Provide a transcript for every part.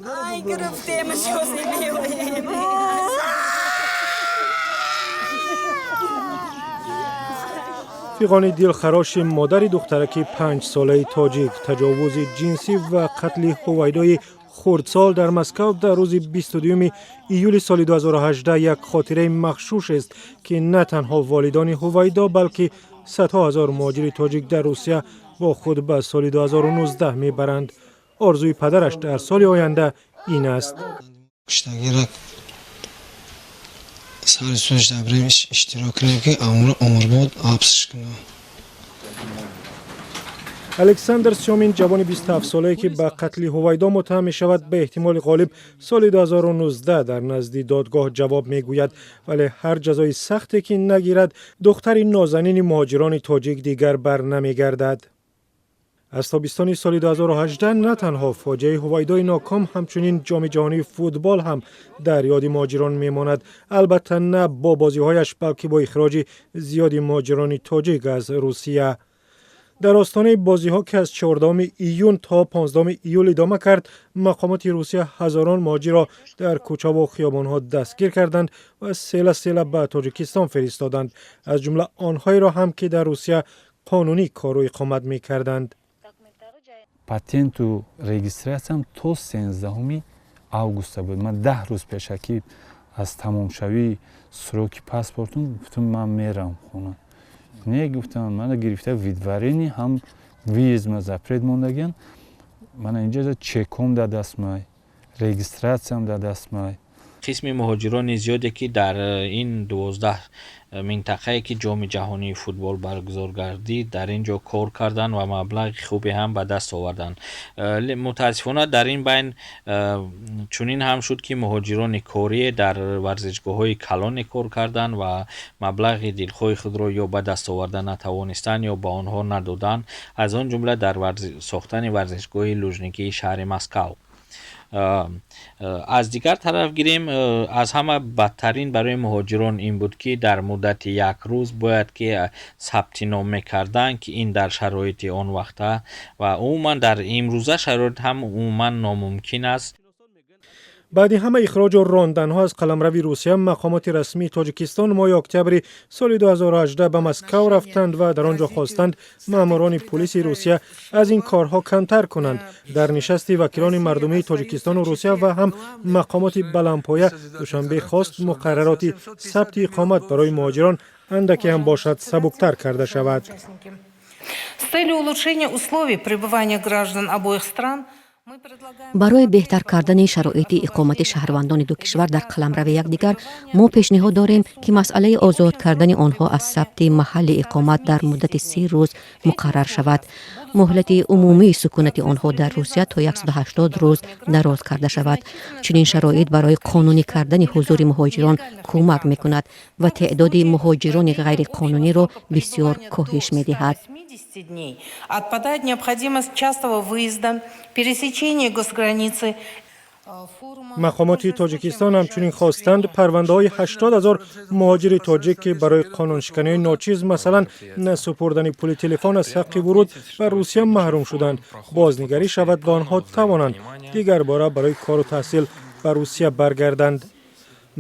Ай, гирифтемаш, ҳозир меоем. Фиғони дилхароши модари духтараки 5-солаи тоҷик, таҷовузи ҷинсӣ ва қатли Ҳувайдои хурдсол дар Москав дар рӯзи 22 июли соли 2018 як хотираи махшушест, ки на танҳо волидони Ҳувайдо, балки садҳо ҳазор муҳоҷири тоҷик дар Русия бо худ ба соли 2019 мебаранд. Орзуи падараш дар соли оянда ин аст. Куштагира сари судш дабрем, иштирок кунем, ки умрбод ҳабсш кунам. Александр Сёмин, ҷавони 27-солае, ки ба қатли Ҳувайдо муттаҳам мешавад, ба эҳтимоли ғолиб соли 2019 дар назди додгоҳ ҷавоб мегӯяд. Вале ҳар ҷазои сахте ки нагирад, духтари нозанини муҳоҷирони тоҷик дигар бар намегардад. Аз тобистони соли 2018 на танҳо фоҷиаи Ҳувайдои ноком, ҳамчунин Ҷоми ҷаҳонии футбол ҳам дар ёди муҳоҷирон мемонад. Албатта, на бо бозиҳояш, балки бо ихроҷи зиёди муҳоҷирони тоҷик аз Русия. Дар остонаи бозиҳо, ки аз 14 июн то 15 июл идома кард, мақомоти Русия ҳазорон муҳоҷирро дар кӯчаву хиёбонҳо дастгир карданд ва села села ба Тоҷикистон фиристоданд, аз ҷумла онҳоеро ҳам, ки дар Русия қонунӣ кору иқомат мекарданд. Патенту регистрация м то 13 августа буд. Ман 10 рӯз пешакӣ аз тамомшавии срок и паспортум гуфтам: «Ман мерам хона». Не, гуфтам, мана гирифта выдворение, ҳам въезд ма запрет мондагиан. Мана инҷа чеком дар дастмай, регистрация м дар дастмай. Қисми муҳоҷирони зиёде, ки дар ин 12 минтақае, ки Ҷоми ҷаҳонии футбол баргузор гардид, дар ин ҷо кор карданд ва маблағи хубе ҳам ба даст оварданд. Мутаассифона, дар ин байн чунин ҳам шуд, ки муҳоҷирони корие дар варзишгоҳҳои калоне кор карданд ва маблағи дилхоҳи худро ё ба даст оварда натавонистанд, ё ба онҳо надоданд, аз он ҷумла дар сохтани варзишгоҳи Лужникии шаҳри Москав. Аз дигар тараф гирем, аз ҳама бадтарин барои муҳоҷирон ин буд, ки дар муддати як рӯз бояд ки сабти ном мекарданд, ки ин дар шароити он вақта ва умуман дар имрӯза шароит ҳам умуман номумкин аст. Баъди ҳама ихроҷу ронданҳо аз қаламрави Русия, мақомоти расмии Тоҷикистон моҳи октябри соли 2018 ба Москав рафтанд ва дар он ҷо хостанд маъмурони пулиси Русия аз ин корҳо камтар кунанд. Дар нишасти вакилони мардумии Тоҷикистону Русия ва ҳам мақомоти баландпоя, Душанбе хост муқаррароти сабти иқомат барои муҳоҷирон андаке ҳам бошад сабуктар карда шавад. С целью улучшения условий пребывания граждан обоих стран. Барои беҳтар кардани шароити иқомати шаҳрвандони ду кишвар дар қаламрави якдигар мо пешниҳод дорем, ки масъалаи озод кардани онҳо аз сабти маҳалли иқомат дар муддати 30 рӯз муқаррар шавад, муҳлати умумии сукунати онҳо дар Русия то 180 рӯз дароз карда шавад. Чунин шароит барои қонунӣ кардани ҳузури муҳоҷирон кӯмак мекунад ва теъдоди муҳоҷирони ғайриқонуниро бисёр коҳиш медиҳад. Отпадает необходимость частого выезда, пересечения госграницы. Мақомоти Тоҷикистон ҳамчунин хостанд парвандаҳои 80 000 муҳоҷири тоҷик, ки барои қонуншиканиҳои ночиз, масалан, насупурдани пули телефон, аз ҳаққи вуруд ба Русия маҳрум шуданд, бознигарӣ шавад ва онҳо тавонанд дигарбора барои кору таҳсил ба Русия баргарданд.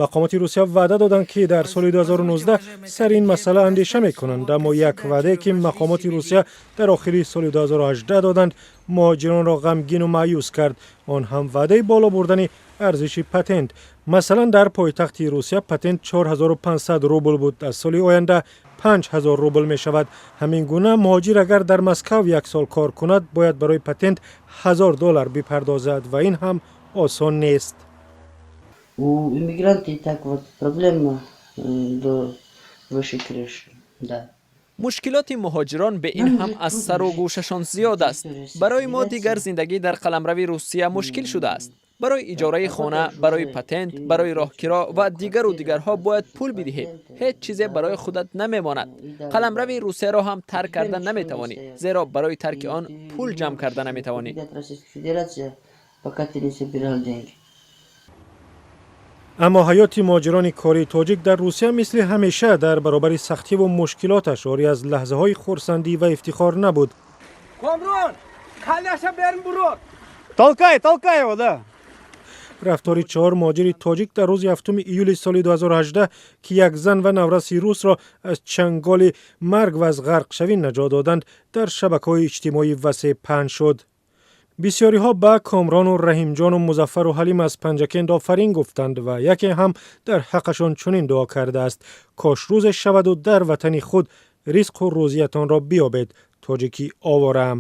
Мақомоти Русия ваъда доданд, ки дар соли 2019 сари ин масъала андеша мекунанд. Аммо як ваъдае, ки мақомоти Русия дар охири соли 2018 доданд, муҳоҷиронро ғамгину маъюс кард. Он ҳам ваъдаи боло бурдани арзиши патент. Масалан, дар пойтахти Русия патент 4500 рубл буд, аз соли оянда 5000 рубл мешавад. Ҳамин гуна муҳоҷир агар дар Москав як сол кор кунад, бояд барои патент 1000 доллар бипардозад ва ин ҳам осон нест. У иммигранта и так вот проблема до выше крыши, да. Мушкилоти муҳоҷирон бе ин ҳам аз сару гӯшашон зиёд аст. Барои мо дигар зиндагӣ дар қаламрави Русия мушкил шудааст. Барои иҷораи хона, барои патент, барои роҳкиро ва дигару дигарҳо бояд пул бидиҳед. Ҳеҷ чизе барои худат намемонад. Қаламрави Русияро ҳам тарк карда наметавонӣ, зеро барои тарки он пул ҷамъ карда наметавонӣ. Пока ты не собирал деньги. Аммо ҳаёти муҳоҷирони кории тоҷик дар Русия мисли ҳамеша дар баробари сахтиву мушкилоташ орӣ аз лаҳзаҳои хурсандӣ ва ифтихор набуд. Комрон, каляша берин бурор. Толкай, толкай его, да. Рафтори чаҳор муҳоҷири тоҷик дар рӯзи 7 июли соли 2018, ки як зан ва навраси русро аз чанголи марг ва аз ғарқшавӣ наҷот доданд, дар шабакаҳои иҷтимоӣ васеъ паҳн шуд. Бисёриҳо ба Комрону Раҳимҷону Музаффару Ҳалим аз Панҷакент офарин гуфтанд ва яке ҳам дар ҳаққашон чунин дуо кардааст: «Кош рӯзе шаваду дар ватани худ ризқу рӯзиятонро биёбед, тоҷики овораам».